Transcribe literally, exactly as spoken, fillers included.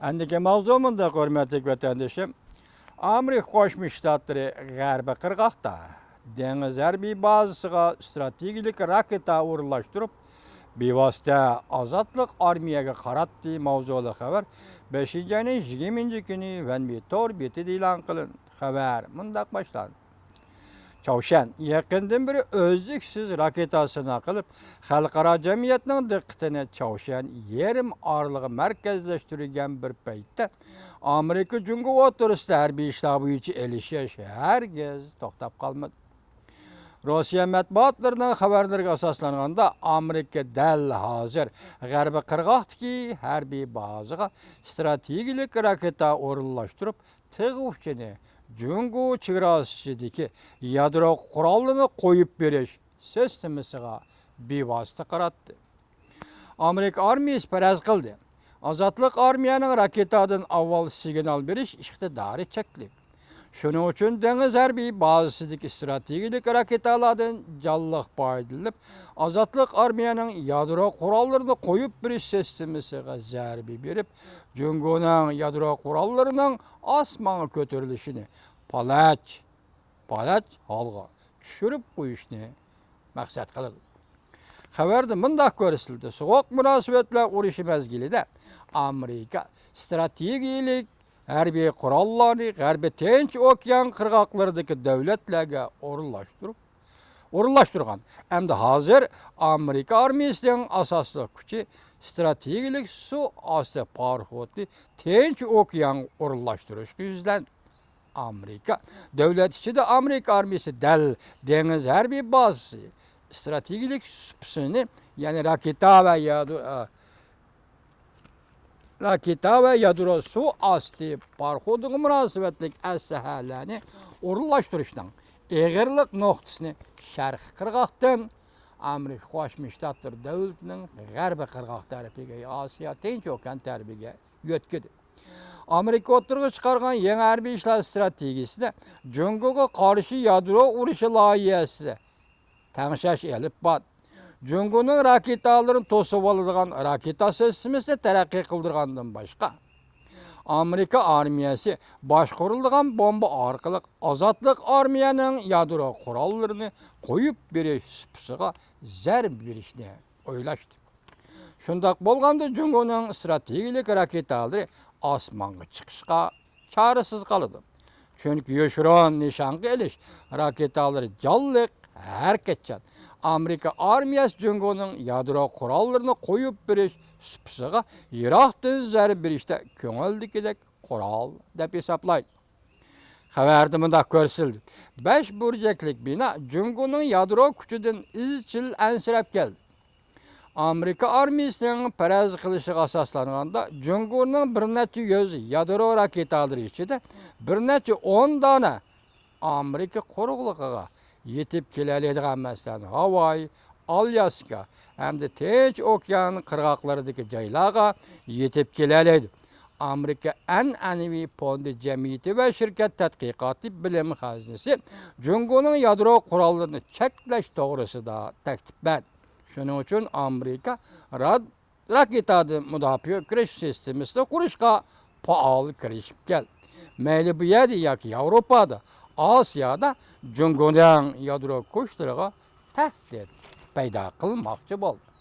ئەندىكى ماۋزۇ مۇنداق، ھۆرمەتلىك ۋەتەندىشىم. ئامېرىكا قوشما شتاتلىرى غەربىي قىرغاقتا دېڭىز ھەربىي بازىسىغا ئىستراتېگىيەلىك راكېتا ئورۇنلاشتۇرۇپ، بىۋاسىتە ئازادلىق ئارمىيەگە قاراتتى ماۋزۇلۇق خەۋەر بەشىنچى ئاينىڭ يىگىرمىنچى كۈنى ۋەنبى تور بېتىدە ئېلان قىلىندى. خەۋەر مۇنداق باشلاندى. چاۋشيەن يېقىندىن بېرى ئۈزلۈكسىز راكېتا سىناق قىلىپ، خەلقئارا جەمئىيەتنىڭ دىققىتىنى چاۋشيەن يېرىم ئارىلىغا مەركەزلەشتۈرگەن بىر پەيتتە، ئامېرىكا جۇڭگو ئوتتۇرىسىدا ھەربىي ئىشلار بويىچە ئېلىشىش ھەرگىز توختاپ قالمىدى. روسىيە مەتبۇئاتلىرىنىڭ خەۋەرلىرىگە ئاساسلانغاندا، ئامېرىكا دەل ھازىر غەربىي قىرغاقتىكى ھەربىي بازىغا ئىستراتېگىيەلىك راكېتا ئورۇنلاشتۇرۇپ، تىغ ئۇچىنى جۇڭگو چېگراسى ئىچىدىكى يادرو قوراللىرىنى قويۇپ بېرىش سىستېمىسىغا بىۋاسىتە قاراتتى. ئامېرىكا ئارمىيىسى پەرەز قىلدى، ئازادلىق ئارمىيەنىڭ راكېتادىن ئاۋۋال سىگنال بېرىش ئىقتىدارى چەكلىك. شۇنىڭ ئۈچۈن دېڭىز ھەربىي بازىسىدىكى ئىستراتېگىيەلىك راكېتالاردىن جانلىق پايدىلىنىپ، ئازادلىق ئارمىيەنىڭ يادرو قوراللىرىنى قويۇپ بېرىش سىستېمىسىغا زەربە بېرىپ، جۇڭگونىڭ يادرو قوراللىرىنىڭ ئاسمانغا كۆتۈرۈلۈشىنى پالەچ، پالەچ ھالغا چۈشۈرۈپ قويۇشنى مەقسەت قىلىدۇ. خەۋەردە مۇنداق كۆرسىتىلدى، سوغۇق مۇناسىۋەتلەر ئۇرۇشى مەزگىلىدە ئامېرىكا ئىستراتېگىيەلىك ھەربىي قوراللارنى غەربىي تىنچ ئوكيان قىرغاقلىرىدىكى دۆلەتلەرگە ئورۇنلاشتۇرۇپ، ئورۇنلاشتۇرغان. ئەمدى ھازىر ئامېرىكا ئارمىيىسىنىڭ ئاساسلىق كۈچى ئىستراتېگىيەلىك سۇ ئاستى پاراخوتى تىنچ ئوكيانغا ئورۇنلاشتۇرۇشقا يۈزلەندى. ئامېرىكا دۆلەت ئىچىدە ئامېرىكا ئارمىيىسى دەل دېڭىز ھەربىي بازىسى ئىستراتېگىيەلىك سۇپىسىنى، يەنى راكېتا ۋە يادرو، ئا، راكېتا ۋە يادرو سۇ ئاستى پاراخوتىغا مۇناسىۋەتلىك ئەسلىھەلەرنى ئورۇنلاشتۇرۇشنىڭ ئېغىرلىق نۇقتىسىنى شەرقىي قىرغاقتىن ئامېرىكا قوشما شتاتلىرى دۆلىتىنىڭ غەربىي قىرغاق تەرىپىگە، ئاسىيا تىنچ ئوكيان تەرىپىگە يۆتكىدى. ئامېرىكا ئوتتۇرىغا چىقارغان يېڭى ھەربىي ئىشلار ئىستراتېگىيىسىدە جۇڭگوغا قارشى يادرو ئۇرۇشى لايىھەسىدە تەڭشەش ئېلىپ بار. جۇڭگونىڭ راكېتالىرىنى توسۇۋالىدىغان راكېتا سىستېمىسىنى تەرەققىي قىلدۇرغاندىن باشقا، ئامېرىكا ئارمىيەسى باشقۇرۇلىدىغان بومبا ئارقىلىق ئازادلىق ئارمىيەنىڭ يادرو قوراللىرىنى قويۇپ بېرىش سۇپىسىغا زەربە بېرىشنى ئويلاشتى. شۇنداق بولغاندا جۇڭگونىڭ ئىستراتېگىيەلىك راكېتالىرى ئاسمانغا چىقىشقا چارىسىز قالىدۇ. چۈنكى يوشۇرۇن نىشانغا ئېلىش راكېتالىرى جانلىق، ھەرىكەتچان. ئامېرىكا ئارمىيەسى جۇڭگونىڭ يادرو قوراللىرىنى قويۇپ بېرىش سۇپىسىغا يىراقتىن زەربە بېرىشتە كۆڭۈلدىكىدەك قورال دەپ ھېسابلايدۇ. خەۋەردە مۇنداق كۆرسىتىلدى، بەش بۇرجەكلىك بىنا جۇڭگونىڭ يادرو كۈچىدىن ئىزچىل ئەنسىرەپ كەلدى. ئامېرىكا ئارمىيىسىنىڭ پەرەز قىلىشىغا ئاساسلانغاندا، جۇڭگونىڭ بىر نەچچە يۈز يادرو راكېتالىرى ئىچىدە بىر نەچچە ئون دانە ئامېرىكا قۇرۇقلۇقىغا يېتىپ كېلەلەيدىغان، مەسىلەن، ھاۋاي، ئالياسكا ھەمدە تىنچ ئوكيان قىرغاقلىرىدىكى جايلارغا يېتىپ كېلەلەيدۇ. ئامېرىكا ئەنئەنىۋى فوندى جەمئىيىتى ۋە شىركەت تەتقىقاتى بىلىم خەزنىسى جۇڭگونىڭ يادرو قوراللىرىنى چەكلەش توغرىسىدا تەكلىپ بەردى. شۇنىڭ ئۈچۈن ئامېرىكا راد-، راكېتادىن مۇداپىئە كۈرەش سىستېمىسىنى قۇرۇشقا پائال كىرىشىپ كەلدى. مەيلى بۇ يەردە ياكى ياۋروپادا، ئاسىيادا جۇڭگونىڭ يادرو كۈچلىرىگە تەھدىت پەيدا قىلماقچى بولدى.